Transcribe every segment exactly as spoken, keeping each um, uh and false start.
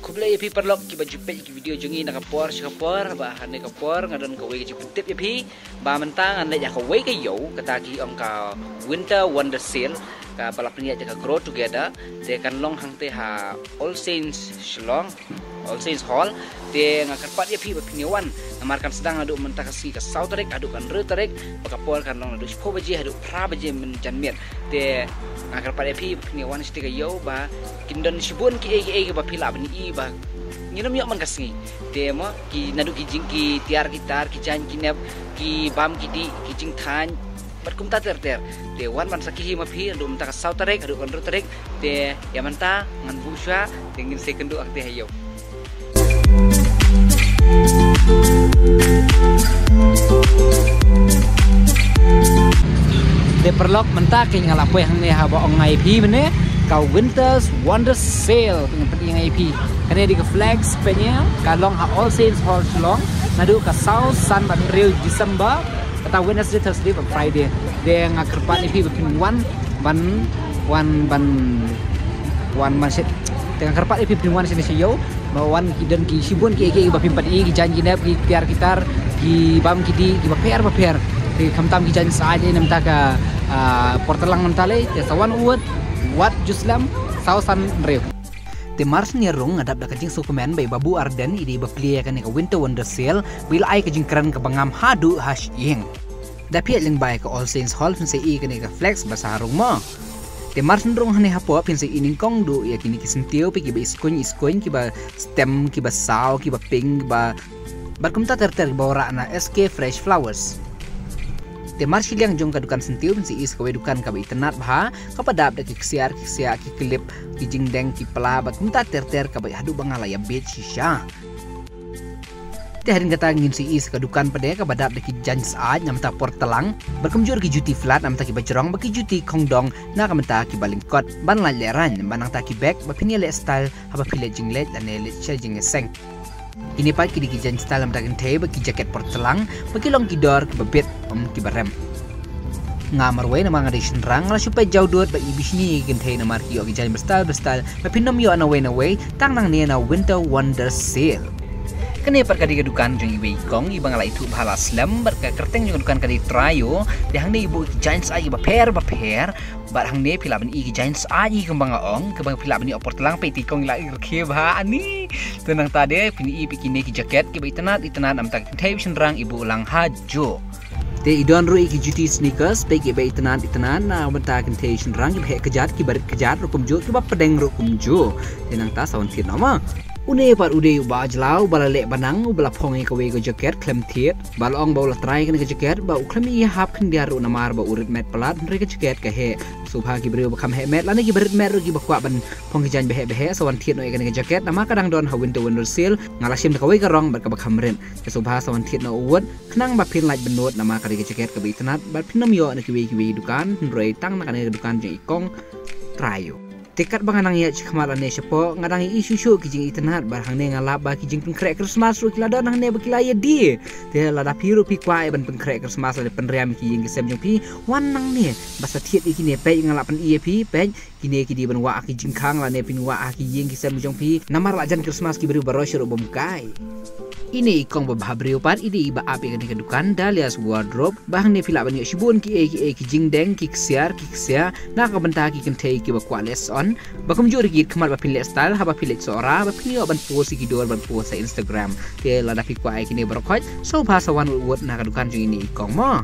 Khublei ïa phi paralok kiba ju peit ki video jong ngi na ka por sha ka por, ba ha kane ka por nga don kawei ka jingpyntip ïa phi ba mynta ngan leit ha kawei ka ïew, kata ki ong ka Winter Wonder Sale, kaba la pynïaid da ka Grow Together, te kan long hangta ha All Saints Shillong, All Saints Hall. Te nga kyrpad ïa phi ba phin ïa wan, namar kan sdang naduh mynta ka sngi ka saw tarik haduh ka hynriew tarik, ba ka por kan long naduh shiphew baje haduh phra baje mynjanmiet. Te nga kyrpad ïa phi ba phin ïa wan sha kata ka ïew ba kin don shibun kiei kiei kiba phi lah ban ïohi ba ngin ym ïoh man ka sngi. Te mo, ki naduh ki jing, ki tiar ki tar, ki jaiñ ki nep, ki bam ki dih, ki jingthaiñ, bad kumta ter ter. Te wan ban sakhi hi ma phi naduh mynta ka saw tarik haduh ka hynriew tarik. Te ïa mynta ngan buh shuwa, te ngin sa ïakynduh hangta ha ïew. Te paralok, mynta ka nga la poi hangne haba ong nga ïa phi mynne, ka Winter's Wonder Sale, pynpyni nga ïa phi. Kane dei ka flex pynïa, ka long ha All Saints Hall Shillong naduh ka saw, san bad hynriew December, kata Wednesday, Thursday bad Friday. Te nga kyrpad ïa phi ba phin wan, ban wan ban wan man shet. Te nga kyrpad ïa phi ba phin wan shet sha ïew, ba wan ki don ki shibun kiei kiei ba phin pat ïohi, ki jaiñ ki nep, ki tiar ki tar, ki bam ki dih kiba pher ba pher. Te khamtam ki jaiñ syaid na bynta ka, ah, por tlang mynta lei. Te sa wan wut, wat ju slem, saw san hynriew. Te mar shen ïa rung nga dap da ka jingsngewkmen ba i Babu Ardent i dei ba plie ïa kane ka Winter Wonder Sale, ba i la ai ka jingkren kaba ngam haduh ha shyieng. Da phi ïaid lyngba ïa ka All Saints Hall phin sa ïohi kane ka flex ba sa rung mo. Te mar shen rung hangne hapoh phin sa ïohi nyngkong duh ïa kine ki syntiew phi kiba iskuiñ iskuiñ, kiba stem, kiba saw, kiba pink, kiba bad kumta ter ter, kiba wanrah na S K Fresh Flowers. Te mar shiliang jong ka dukan syntiew phin sa ïohi sa kawei dukan kaba itynnad bha, kaba dap da ki ksiar ki ksiar, ki clip, ki jingdeng, ki pla, bad kumta ter ter kaba haduh ba nga la ïa bit shisha. Te hadien kata ngin sa ïohi sa ka dukan pat de kaba dap da ki jaiñ syaid na bynta por tlang, bad kumjuh ki juti flat na bynta kiba jrong, bad ki juti khongdong na ka bynta kiba lyngkot ban lait lehraiñ, bad nangta ki bag ba phin ïa leh style haba phi leit jingleit lane leit sha jingïaseng. Kine pat ki dei ki jaiñ style na bynta kynthei, bad ki jaket por tlang, bad ki long ki dor kiba bit, ym kiba rem. Nga marwei namar nga dei shynrang, nga la shu peit jaw dud bad i bishni ïa ki kynthei namar ki ïoh ki jaiñ ba style ba style ba phin ym ïoh nawei nawei tang nangne na Winter Wonder Sale. Kane pat ka dei ka dukan jong iwei i kong iba nga la ithuh bha la slem, bad ka kyrteng jong ka dukan ka dei Trio. Te hangne i buh ki jaiñ syaid kiba pher ba pher. Bad hangne phi lah ban ïohi ki jaiñ syaid kumba nga ong, kiba phi lah ban ïoh por tlang, peit i kong i la rkhie bha ani. Te nangta de phin ïohi pat kine ki jaket kiba itynnad itynnad na bynta ki kynthei shynrang i buh lang ha juh. Te i don ruh ïa ki juti sneakers, peit kiba itynnad itynnad na bynta ki kynthei shynrang, kiba heh kjat, kiba rit kjat ruh kumjuh, kiba pdeng ruh kumjuh. Te nangta sa wan thied noh ma. Une pat u dei uba jylla uba la leh ba nang, uba la phong ïa kawei ka jaket khlem thied. Ba la ong ba u la try kane ka jaket ba u khlem ïahap khyndiat ruh namar ba u rit met palat, hynrei ka jaket ka heh. Sngewbha ki briew ba kham heh met lane kiba rit met ruh kiba kwah ban phong ki jaiñ ba heh ba heh, sa wan thied noh ïa kane ka jaket namar ka dang don ha Winter Wonder Sale. Nga la shim da kawei ka rong bad kaba kham rit. Te sngewbha sa wan thied noh u wut, khnang ba phin lait bynnud namar ka dei ka jaket kaba itynnad bad phin ym ïoh na kiwei kiwei dukan, hynrei tang na kane ka dukan jong i kong Trio. Te katba nga nang ïaid shakhmat lane shapoh, nga dang ïohi shuh shuh ki jingitynnad, bad hangne nga lap ba ki jingpynkhreh Christmas ruh ki la don hangne ba ki la ïa die. Te lada phi ruh phi kwah ban pynkhreh Christmas lane pynriam ïa ki ïing ki sem jong phi, wan nangne, ba sa thied ïa kine, peit nga la pyni ïa phi, peit, kine ki dei ban wah ha ki jingkhang lane phin wah ha ki ïing ki sem jong phi. Namar la jan Christmas ki briew baroh shuh ruh bym kai. Ine i kong ba bhabriew pat i dei iba ap ïa kane ka dukan Dahlia's Wardrobe. Ba hangne phi lah ban ïoh shibun kiei kiei ki jingdeng, ki ksiar, ki ksiar na ka bynta ki kynthei kiba kwah leh syiar. Ba kumjuh ruh ki khmat ba phin leh style haba phi leit Sohra, ba phin ïoh ban post ïa ki dur, ban post ha Instagram. Te lada phi kwah ïa kine baroh khoit, sngewbha sa wan wut wut na ka dukan jong ine i kong mo.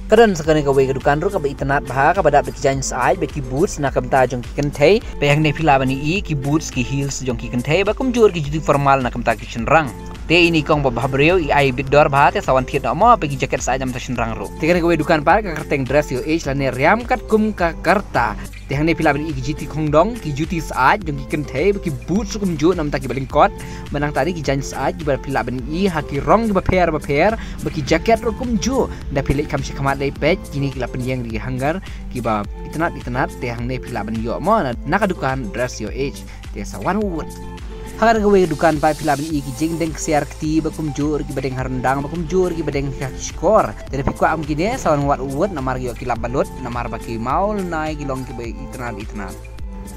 Ka don sa kane kawei ka dukan ruh kaba itynnad bha, kaba dap da ki jaiñ syaid bad ki boots na ka bynta jong ki kynthei. Peit hangne phi lah ban ïohi ki boots, ki heels jong ki kynthei, ba kumjuh ruh ki juti formal na ka bynta ki shynrang. Te ine i kong ba bhabriew i ai bit dor bha, te sa wan thied noh mo, peit ki jaket syaid na ka bynta shynrang ruh. Te kane kawei dukan pat ka kyrteng Dress Your Age lane riam katkum ka rta. Te hangne phi lah ban ïohi ki juti khongdong, ki juti syaid jong ki kynthei, bad ki boots ruh kumjuh na ka bynta kiba lyngkot. Bad nangta de ki jaiñ syaid kiba phi lah ban ïohi ha ki rong kiba pher ba pher, bad ki jaket ruh kumjuh. Da phi leit kham shakhmat leit peit, kine ki la pynïeng da ki hanger kiba itynnad itynnad, te hangne phi lah ban ïoh mo na, na ka dukan Dress Your Age. Te sa wan wut. Ha kawei ka dukan pat phi lah ban ïohi ki jingdeng ksiar kti ba kumjuh ruh kiba deng ha ryndang, ba kumjuh ruh kiba deng ha ki shkor. Te da phi kwah kum kine, sa wan wut wut namar ki ïoh ki lap balut, namar ba ki maw lynai ki long kiba itynnad itynnad.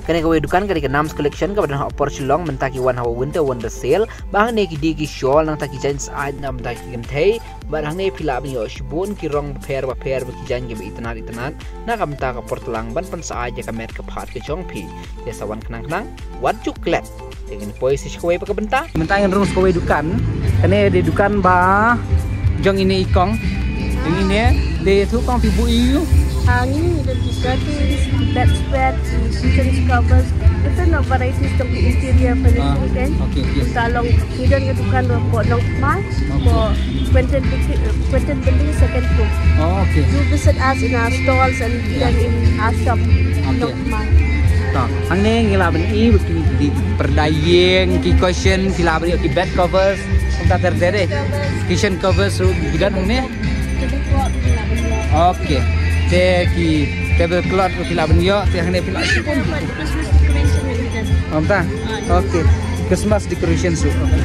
Kane kawei dukan ka dei ka Nams Collection kaba don ha Upper Shillong, mynta ki wan ha Winter Wonder Sale. Ba hangne ki dei ki shawl, nangta ki jaiñ syaid, nangta ki kynthei. Bad hangne phi lah ban ïoh shibun ki rong bapher bapher, ba ki jaiñ kiba itynnad itynnad na ka bynta ka por tlang ban pynsyaid ïa ka met ka phad ka jong phi. Te sa wan khnang khnang, wat ju klet. Te ngin poi sa sha kawei pat ka bynta. Mynta ngin rung sha kawei dukan. Kane dei dukan ba jong ine i kong. Jong ine, dei tu kong, phi buh ïa u? Ah, ngi don ki curtains, bedspread, cushions, covers, different varieties jong ki interior furnishing, kan? Okay, okay. Mynta long, ngi don ka dukan ruh hapoh Nongthymmai, hapoh Quinton Building, Quinton Building second floor. Oh, okay. Do visit us in our stalls and then in our shop, Nongthymmai. To, hangne ngi lah ban ïoh ki, ki pyrda ïing, ki cushion, ki lah ban ïoh ki bed covers, kumta ter ter eh. Cushion covers ruh ki don hangne. Okay. Te ki tablecloth ruh phi lah ban ïoh, te hangne phi lah. Kumta. Okay. Christmas decoration ruh. Okay.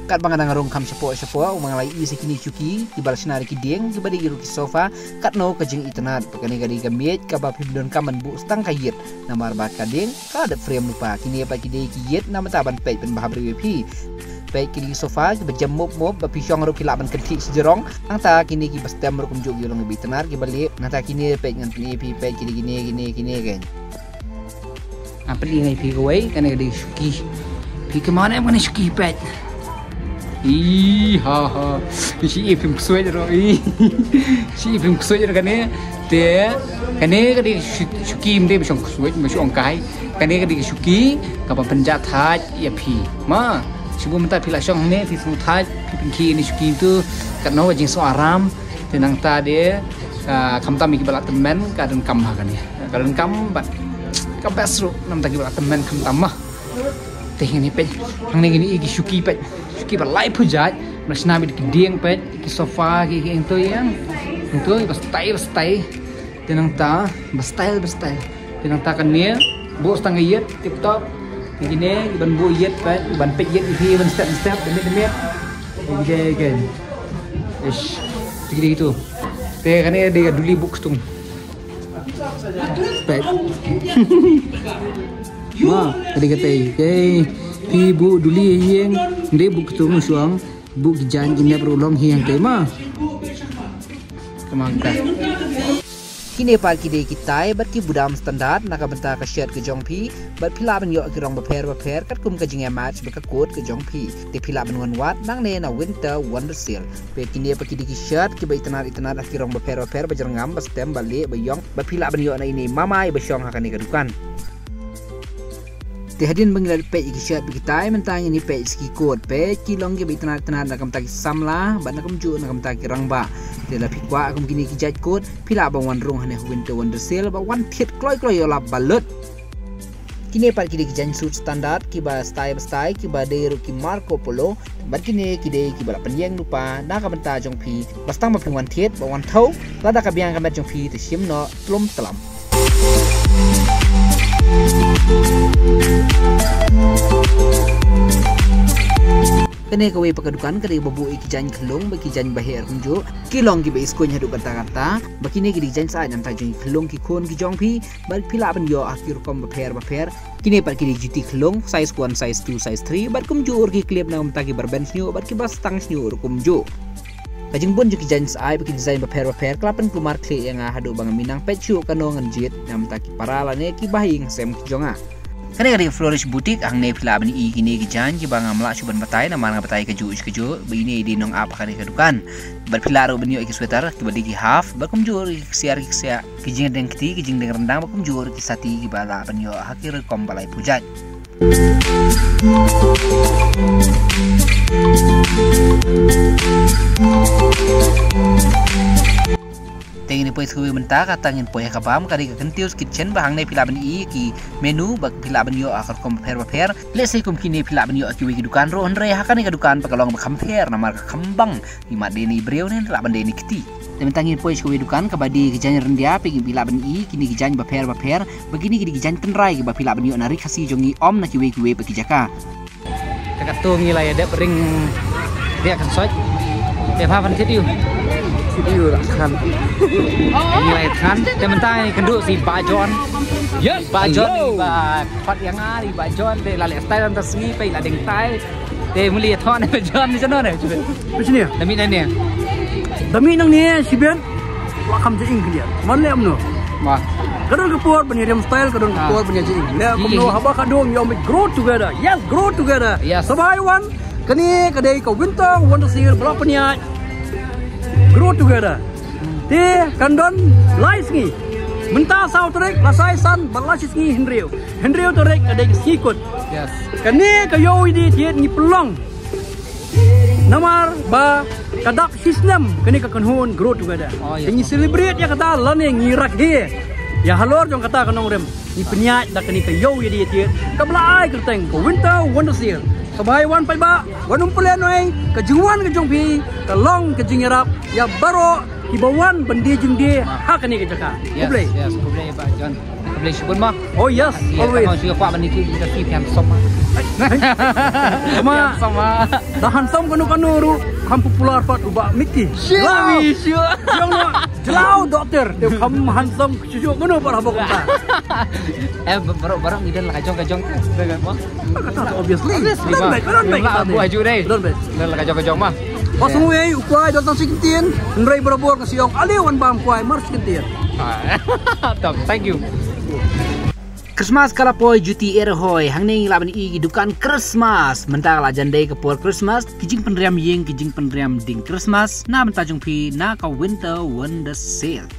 Katba nga dang rung kham shapoh shapoh, u ma nga la ïohi sa kine shuki kiba la shna da ki dieng, kiba dei ruh ki sofa, katno ka jingitynnad. Bad kane ka dei ka miej kaba phim donkam ban buh tang ka ïit. Namar ba ka dieng ka dep frame lypa. Kine pat ki dei ki ïit namar ban peit ban bha briew ïa phi. Peit kine ki sofa kiba jem mup mup, ba phi shong ruh phi lah ban kynthih shajrong. Nangta kine kiba stem ruh kumjuh ki long kiba itynnad kiba lieh. Nangta kine peit ngan pyni ïa phi, peit kine, kine, kine, kine, kine. Nga pyni ïa phi kawei, kane ka dei shuki. Phi kynmaw ne em kane shuki, peit. Ih, ha ha. Shi i phim ksuid ruh. Ih. Shi i phim ksuid ruh kane. Te kane ka dei shu-, shuki, ym dei ba shong ksuid, ba shong kai. Kane ka dei ka shuki kaba pynjah thait ïa phi. Ma, shibun mynta phi la shong hangne, phi sngewthait, phi pynkhih ïa ine i shuki tu, katno ka jingsngew aram. Te nangta de, ah, khamtam ïa kiba la tymmen, ka donkam ha kane. Ka donkam bad ka best ruh namar kiba la tymmen khamtam ma. Te hangne peit, hangne kine ki shuki peit. Shuki ba laiphew jait, ba la shna beit da ki dieng peit, ki sofa, ki, ki, ïa to ïa to, ba style, ba style. Te nangta, ba style, ba style. Te nangta kane, buh tang ïit, tip top. Te kine, ban buh ïit peit, ban peit ïit ïa phi, ban step, step, demit, demit. Te kine, kine. Ish, te kine tu. Te kane dei ka duli buh ktung. Peit. Ma, ka dei katai. Kaei, phi buh duli ïing, ym dei buh ktung shuh, buh ki jaiñ ki nep ruh long hi hangtai ma. Kama ka. Kine pat ki dei ki tie bad ki budam standard na ka bynta ka shirt ka jong phi, bad phi lah ban ïoh ki rong bapher bapher katkum ka jingïamatch bad ka coat ka jong phi. Te phi lah ban wan wad nangne na Winter Wonder Sale. Peit kine pat ki dei ki shirt kiba itynnad itynnad ha ki rong bapher bapher, ba jyrngam, ba stem, ba lieh, ba ïong, ba phi lah ban ïoh na ine i mama iba shong ha kane ka dukan. Te hadien ba ngi la peit ïa ki shirt bad ki tie, mynta ngin ïa peit sa ki coat. Peit ki long kiba itynnad itynnad na ka bynta ki samla bad na kumjuh na ka bynta ki rangbah. Te lada phi kwah kum kine ki jait coat, phi lah ban wan rung hangne ha Winter Wonder Sale, ba wan thied kloi kloi ïoh lap ba lut. Kine pat ki dei ki jaiñ suit standard kiba style ba style, kiba dei ruh ki Marco Polo. Bad kine ki dei kiba la pynïeng lypa na ka bynta jong phi, ba tang ba phi wan thied, ba wan thew, lada ka biang ka met jong phi te shim noh tlum tlam. Kane kawei pat ka dukan ka dei ba buh ïa ki jaiñ khyllung bad ki jaiñ baheh kumjuh. Ki long kiba iskuiñ haduh katta katta. Bad kine ki dei ki jaiñ syaid namar jong ki khyllung ki khun ki jong phi. Bad phi lah ban ïoh ha ki rukom bapher bapher. Kine pat ki dei juti khyllung, size one, size two, size three, bad kumjuh ruh ki clip na ka bynta kiba rben shñiuh bad kiba stang shñiuh ruh kumjuh. Ka jingbun jong ki jaiñ syaid bad ki design bapher bapher ka la pynkulmar khlieh ïa nga haduh ba ngam nang peit shuh kano ngan jied na ka bynta ki para lane ki bahaïing hasem ki jong nga. Kane ka dei ka Flourish Boutique, hangne phi lah ban ïohi kine ki jaiñ kiba ngam lah shuh ban batai namar nga batai kajuh kajuh, ba ine i dei nongap ha kane ka dukan. Bad phi lah ruh ban ïoh ki sweater kiba dei ki half, bad kumjuh ruh ki ksiar ki ksiar, ki jingdeng kti, ki jingdeng ryndang, bad kumjuh ruh ki sati kiba lah ban ïoh ha ki rukom ba laiphew jait. Te ngin poi shuwa mynta, kata ngin poi ha ka bam, ka dei ka Kyntie's Kitchen, ba hangne phi lah ban ïohi ki menu, ba phi lah ban ïoh ha ka rukom bapher bapher. Lehse kum kine phi lah ban ïoh ha kiwei ki dukan ruh, hynrei ha kane ka dukan ba ka long ba kham pher namar ka kham bang. Imat dei na i briew ne lah ban dei na i kti. Te mynta ngin poi sha kawei dukan kaba dei ki jaiñ ryndia, phi lah ban ïohi kine ki jaiñ bapher bapher. Ba kine ki dei ki jaiñ tynrai kiba phi lah ban ïoh na Ri Khasi jong ngi, ym na kiwei kiwei pat ki jaka. Te katto ngi la ïa dep ring riak kan soi. Te pha phan thied ïa u. Ngi la ïa thngan te mynta ngi kynduh sa i Bah John. Yes, Bah John, hello. Bah Pat ïa nga, i Bah John te la leh style hangta sngi, peit la deng tai. Te muli ïa thon Bah John ni shano ne? Peit shane. Da mih nangne. Da mih nangne shibit. Wa kham jingim khyndiat. Man leh kumno? Bah. Ka don ka por ban ïa rem style, ka don ka por ban ïa jingim. Leh kumno, haba ka dang ïa mih, grow together. Yes, grow together. Yes. Sa bha wan. Kane ka dei ka Winter Wonder Sale ba la pynïaid Grow Together. Te kan don lai sngi. Mynta saw tarik, la sa ïa san bad la shi sngi hynriew. Hynriew tarik ka dei ka sngi kut. Yes. Kane ka ïoh ïa dei thied ngi pynlong. Namar ba ka dap shi snem kane ka kynhun Grow Together. Oh, yes. Te ngi celebrate ïa kata lane ngi rakhe ïa halor jong kata ka nongrim. Ngi pynïaid da kane ka ïoh ïa dei thied kaba la ai kyrteng ka Winter Wonder Sale. Sa bha wan paidbah, wat nym pynlehnohei, ka jingwan ka jong phi ka long ka jingïarap ïa baroh kiba wan ban die jingdie ha kane ka jaka. Yes, khublei. Yes, khublei Bah John. Khublei shibun mo. Oh yes, always. Tang shu kwah ban ïa ki, ki handsome mo. Handsome mo. Da handsome kano kano ruh kham popular pat u Bah Mickey. Sure, sure. Jong no jlaw doktor te kham handsome. Shu shu mano pat haba kumta. Eh, baroh baroh ngi don la ka jong ka jong. Obviously. Obviously. Don bad, don bad. Don bad. Don la ka jong ka jong mo. Ba sngewei u kwai don tang shi kyntien. Hynrei barabor nga shu ong ale wan bam kwai mar shi kyntien. Thank you. Christmas ka la poi, juti e rhoi, hangne ngi lah ban ïohi ki dukan Christmas. Mynta ka la jan dei ka por Christmas, ki jingpynriam ïing, ki jingpynriam ding Christmas na bynta jong phi na ka Winter Wonder Sale.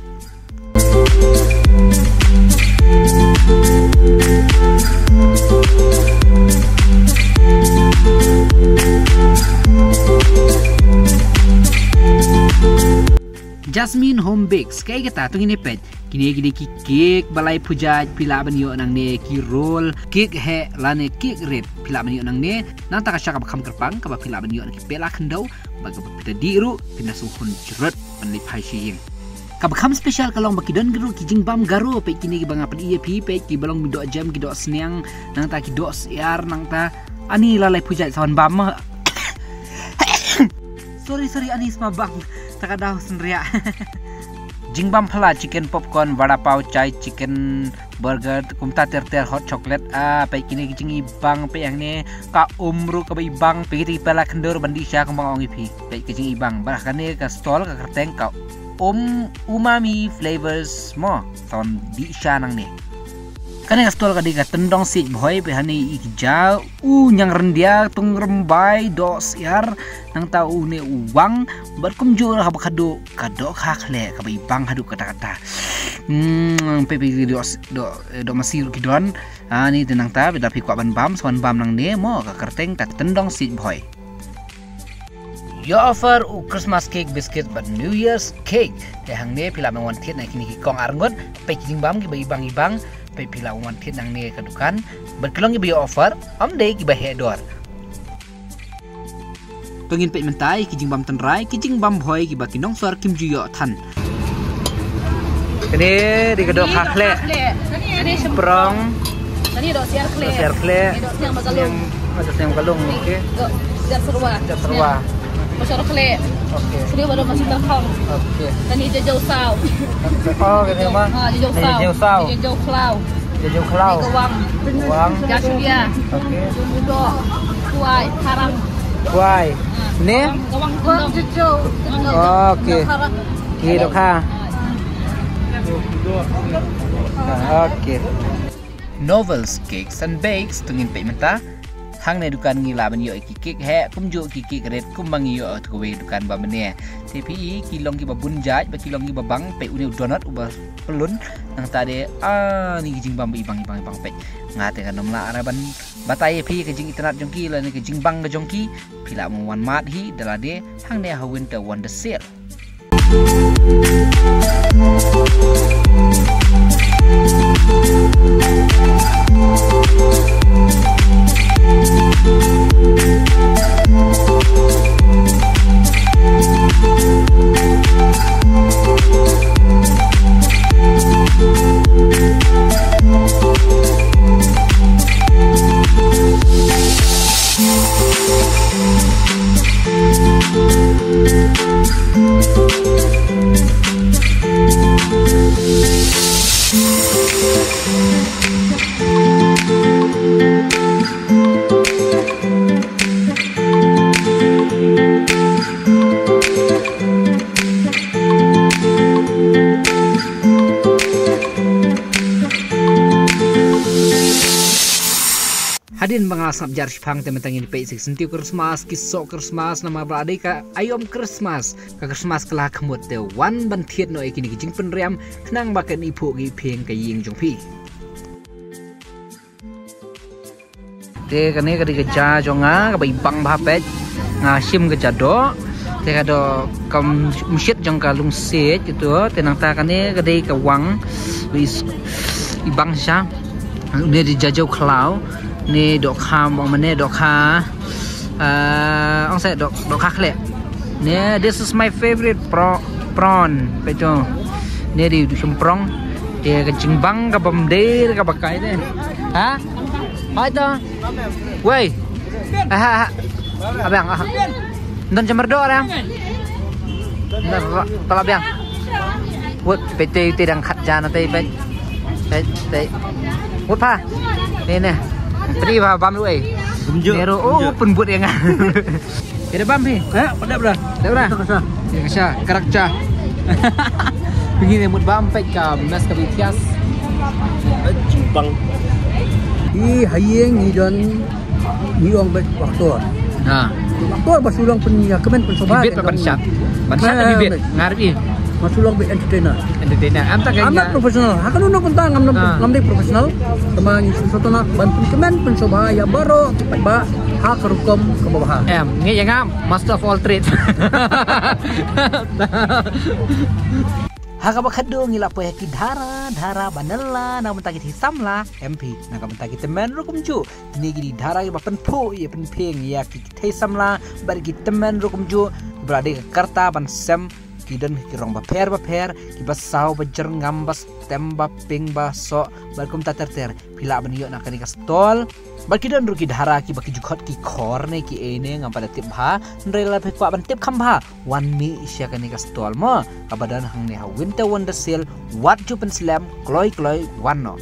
Jasmine Home Bakes, kaei kata, to ngin ïa peit. Kine ki dei ki cake ba lai phew jait, phi lah ban ïoh nangne, ki roll, cake heh lane cake rit, phi lah ban ïoh nangne. Nangta ka sha kaba kham kyrpang kaba phi lah ban ïoh na ki pela khyndew, ba kaba phi ta dih ruh phin da sngewhun jrut ban leit phai sha ïing. Kaba kham special ka long ba ki don ruh ki jingbam Garo, peit kine kiba nga pyni ïa phi, peit kiba long ki doh jem, ki doh sniang, nangta ki doh syiar, nangta ani la lai phew jait, sa wan bam ma. Sorry, sorry, ani sma bang. Ta ka daw synriah. Jingbam phala, chicken popcorn, vada pav, chai chicken, burger, kumta ter ter, hot chocolate. Ah, peit kine ki jingibang, peit hangne ka um ruh kaba ibang, peit kita ki pela khyndew ban dih sha kumba nga ong ïa phi. Peit ki jingibang. Bad kane ka stall ka kyrteng ka Um Umami Flavors mo. Sa wan dih sha nangne. Kane ka stall ka dei ka tyndong siej bhoi, peit hangne i ki ja u ñiang ryndia, tung rymbai, doh syiar, nangta une u wang, bad kumjuh ruh haba khatduh ka dohkha khleh kaba ibang haduh katta katta. Hmm, peit peit ki doh, doh, doh masi ruh ki don. Ani te nangta lada phi kwah ban bam, sa wan bam nangne mo, ka kyrteng ka tyndong siej bhoi. Ïoh offer u Christmas cake, biscuit bad New Year's cake. Te hangne phi lah ban wan thied na kine ki kong arngut, peit ki jingbam kiba ibang ibang, peit phi lah ban wan thied nangne ka dukan. Bad ki long kiba ïoh offer, ym dei kiba heh dor. To ngin peit mynta ïa ki jingbam tynrai, ki jingbam bhoi kiba ki nongsor kim ju ïoh than. Kane dei ka dohkha khleh. Kane shymprong. Kane doh syiar khleh. Doh syiar khleh. Kane doh sniang ba ka lung. Sniang, doh sniang ba ka lung, okey. Doh syiar syrwa. Syiar syrwa. Sniang ba shor khleh. Okey. Sniang ba doh masi tyrkhong. Okey. Kane jajew saw. Oh, kane ma? Ha, jajew saw. Jajew saw. Jajew khlaw. Jajew khlaw. Kane ka wang. Wang. Jasbia. Okey. Doh. Kwai, harang. Kwai. Ne? Ka wang, ka wang tyndong. Okey. Ki dohkha. Okey. Novels Cakes and Bakes, to ngin peit mynta. Hangne dukan ngi lah ban ïoh ki cake heh, kumjuh ki cake rit, kumba ngi ïoh ha kawei dukan ba mynne. Te phi i ki long kiba bun jait, bad ki long kiba bang, peit une u donut uba pyllun, nangta de, ah, ni ki jingbam ba ibang ibang ibang peit. Nga te ngan ym lah re ban batai ïa phi ka jingitynnad jong ki, lane ka jingbang ka jong ki, phi lah ban wan mad hi, da lade, hangne ha Winter Wonder Sale. Hadien ba nga sngap jar shipang te mynta ngin peit sa ki syntiew Christmas, ki soh Christmas, namar ba la dei ka aïom Christmas, ka Christmas ka la khmut. Te wan ban thied noh ïa kine ki jingpynriam khnang ba kan iphuh ki iphieng ka ïing jong phi. Te kane ka dei ka ja jong nga kaba i bang bha, peit. Nga shim ka ja doh. Te ka doh kam mynshet jong ka lungsiej kito. Te nangta kane ka dei ka wang. I s-, i bang sha. Une dei jajew khlaw. Ne dohkha, bang mane dohkha. Ah, ong seh doh, dohkha khleh. Ne, this is my favorite pro-, prawn. Peit to. Ne dei u shymprong. Te ka jingbang kabym dei kaba kai ne. Ha? Hai to. Wei. Aha, aha. Abang, aha. Don jamar do orang. Tala biang. Wut, pete te dang khat jan te pet. Pet, te. Wut pa. Ni ne. Peti pa bam lu eh. Kumjuk. Nero, oh, pun but yang. Kira bam hi. Ha, pada bra. Pada bra. Kita kasar. Ya kasar, karakter. Begini mut bam pet ka mes ka B T S. Jingpang. Hi hayeng hi don. Ngi ong bad waktor. Ha. Waktor ba shu long pyn ïa kmen pynshongba. Bibit ba ban shad. Ban shad bibit. Ngarbi. Ba shu long bad entertainer. Entertainer. Am tak. Am professional. Ha kano kano pynta ngam ngam dei professional. Tangba ngi shu sotana ban pynkmen pynshongba ïa baroh ki paidbah ha ka rukom kaba bha. Em, ngi ïa ngam master of all trades. Ha kaba khadduh ngi la poi ha ki dhara dhara ba nella na ka bynta ki thei samla, em phi, na ka bynta ki tymmen ruh kumjuh. Kine ki dei dhara kiba pynphuh ïa pynphieng ïa ki thei samla bad ki tymmen ruh kumjuh, kiba la dei ka karta ban sem ki don ki rong bapher bapher, kiba saw ba jyrngam ba stem ba pink ba soh bad kumta ter ter. Phi lah ban ïoh na kane ka stall. Bad ki don ruh ki dhara kiba ki ju khot ki khor ne ki ei ne ngam pat da tip bha, hynrei lada phi kwah ban tip kham bha, wan mih sha kane ka stall mo, kaba don hangne ha Winter Wonder Sale, wat ju pynslem, kloi kloi wan noh.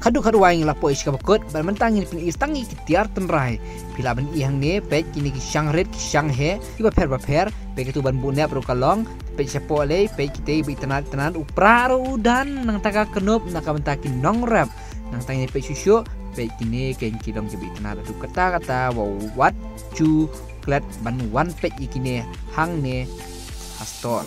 Khadduh khadduh wai ngi la poi sha kaba kut, bad mynta ngin pyni tang ïa ki tiar tynrai. Phi lah ban i hangne, peit kine ki shang rit, ki shang heh, kiba pher ba pher, peit katu ban buh nep ruh ka long, peit shapoh lei, peit kita ba itynnad itynnad, u prah ruh u don, nangta ka knup, na ka bynta ki nongrep. Nangta ngin peit shuh shuh, peit kine kein ki long kiba itynnad haduh katta katta, ba wat ju klet ban wan peit ïa kine hangne ha stall.